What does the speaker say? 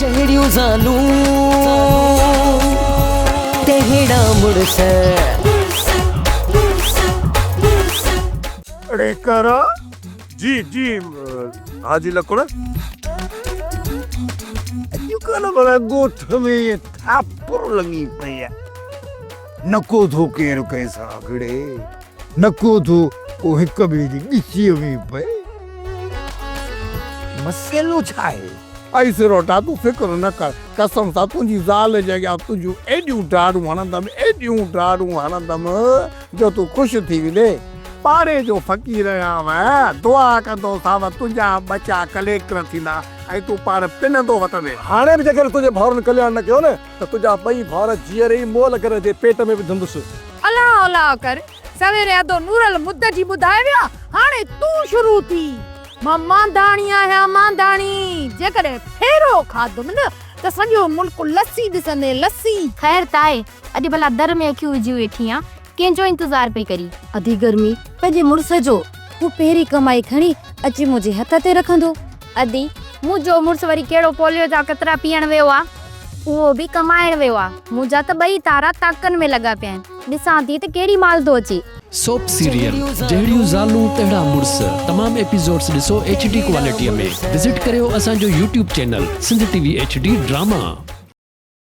جهڙيون زالون تهڙا مڙس. اڙي ڪرا جي جي حاجي لڪڙ. اڄڪلهه ڀلا ڳوٺ ۾ ٿاپر لڳي پئي آ. نڪو ٿو ڪير ڪنهن سان اگهڙي، نڪو ٿو ڪو هڪ ٻئي جي ڳچيء ۾ پئي. مسئلو ڇا آهي؟ اي سروٽا تون فڪر نه ڪر، قسم سان تنهنجي زال جي اڳيان تنهنجون ايڏيون ڊاڙون هڻندم، ايڏيون ڊاڙون هڻندم جو تون خوش ٿي ويندين. پاڙي جو فقير آهيان، دعا ڪندوسانو تنهنجا ٻچا ڪليڪٽر ٿيندا ۽ تون پاڻ پنندو وتندين. هاڻي به جيڪڏهن تنهنجي ڀائرن ڪلياڻ نه ڪيو نه ته تنهنجا ٻئي ڀائر جيئري ئي مئل گڏهه جي پيٽ ۾ وجهندس. الله الله ڪر، سويري ادو نورل مد جي ٻڌائي ويو آ، هاڻي تون شروع ٿي. مان مانڌاڻي آهيان مانڌاڻي، جيڪڏهن ڦيرو کاڌم نه ته سڄو ملڪ لسي ڏسندين لسي. خير ته آهي، اڄ ڀلا در ۾ اکيون وجهي ويٺي آن، ڪنهن جو انتظار پئي ڪرين؟ ادي گرمي پنهنجي مڙس جو، هو پهرين ڪمائي کڻي اچي منهنجي هٿ تي رکندو. ادي، منهنجو مڙس وري ڪهڙو پوليو جا قطرا پيئڻ ويو آ؟ اهو به ڪمائڻ ويو آ. منهنجا ته ٻئي تارا تاڪن ۾ لڳا پيا آهن. ڏسان ٿي ته ڪهڙي مهل ٿو اچي. سوپ سيريل جهڙيون زالون تهڙا مڙس تمام ايپيسوڊس ڏسو ايڇ ڊي ڪوالٽي ۾ وزٽ ڪريو اسان جو YouTube channel Sindh T V H D drama.